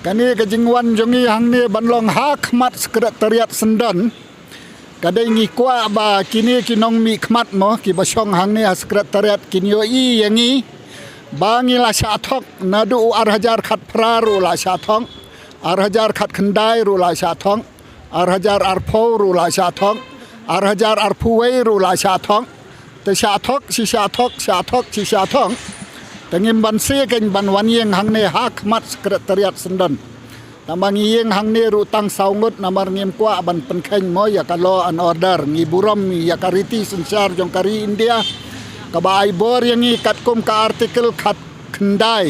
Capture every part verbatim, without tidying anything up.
Ani ka jingwan jong ngi hangne ban long ha khmat Secretariat Syndon. Ka dei ngi kwah ba kine ki nongmihkhmat mo kiba shong hangne ha Secretariat kin ïohi ïa ngi ba ngi la shah thok naduh u ar hajar khatphra ruh la shah thok, ar hajar khatkhyndai ruh la shah thok, ar hajar arphew ruh la shah thok, ar hajar arphew wei ruh la shah thok. Te shah thok shi shah thok, shah thok shi shah thok. Te ngim banse kein ban wan ïeng hangne ha khmat Secretariat Syndon. Tang ba ngi ïeng hangne ruh tang saw ngut namar ngim kwah ban pynkheiñ mo ïa ka law and order. Ngi burom ïa ka riti synshar jong ka ri India kaba ai bor ïa ngi katkum ka Article khatkhyndai,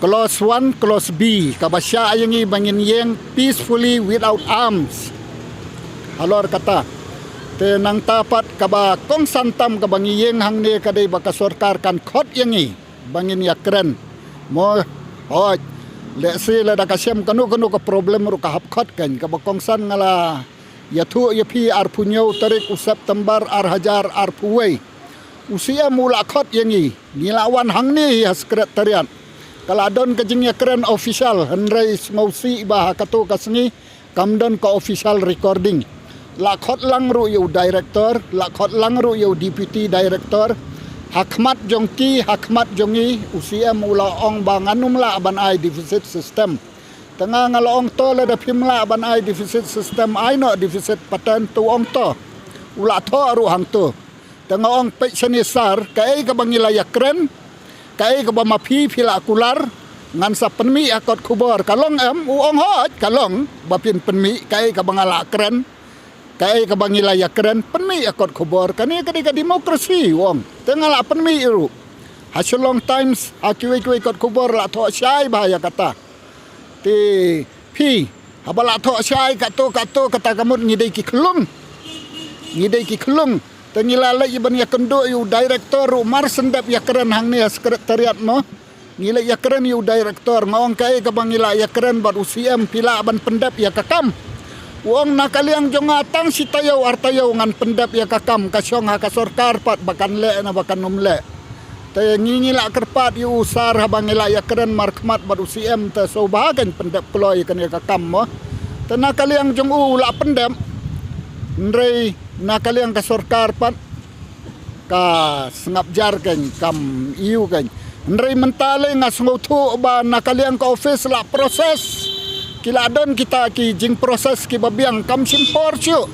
Clause one, Clause B, kaba shah ïa ngi ba ngin ïeng peacefully without arms. Halor kata, te nangta pat kaba kongsan tam kaba ngi ïeng hangne ka dei ba ka sorkar kan khot ïa ngi ba ngin ïakren. Mo, hooid, lehse lada ka shem kano kano ka problem ruh ka hap khot kein. Kaba kongsan nga la ïathuh ïa phi, arphew hynñiew tarik u September ar hajar arphew wei, u C M u la khot ïa ngi. Ngi la wan hangne hi ha Secretariat. Ka la don ka jingïakren official, hynrei sngewsih ba ha kato ka sngi kam don ka official recording. La khot lang ruh ïa u director, la khot lang ruh ïa u deputy director. Ha khmat jong ki, ha khmat jong ngi, u C M u la ong ba ngan ym lah ban ai deficit system. Te nga nga la ong to, lada phim lah ban ai deficit system, ai noh deficit pattern. Te u ong to, u la thoh ruh hangto. Te nga ong peit shane sir, kaei kaba ngi la ïakren, kaei kaba ma phi phi la kular, ngan sa pynmih ha kot khubor. Ka long em? U ong hooid ka long, ba phin pynmih kaei kaba nga la kren, kaei kaba ngi la ïakren, pynmih ha kot khubor. Kane ka dei ka democracy, u ong. Te nga la pynmih ruh. Ha Shillong Times, ha kiwei kiwei kot khubor la thoh shai bha ïa kata. Te phi, haba la thoh shai katto katto, kata ka mut ngi dei ki khyllung. Ngi dei ki khyllung. Te ngi la leit ban ïakynduh ïa u director ruh mar shen dep ïakren hangne ha Secretariat mo. Ngi leit ïakren ïa u director, nga ong kaei kaba ngi la ïakren bad u C M, phi lah ban pyndep ïa ka kam? U ong na ka liang jong nga tang shi taïew ar taïew ngan pyndep ïa ka kam, ka shong ha ka sorkar pat ba kan leh ne ba kan ym leh. Te ngi ngi la kyrpad ïa u sir haba ngi la ïakren markhmat bad u C M, te sngewbha kan pyndep kloi ïa kane ka kam mo. Te na ka liang jong u, u la pyndep. Hynrei na ka liang ka sorkar pat ka sngap jar kan, kam ïa u kan. Hynrei mynta lei nga sngewthuh ba na ka liang ka office la process. Ki la don kita ki jingprocess kiba biang, kam shim por shuh.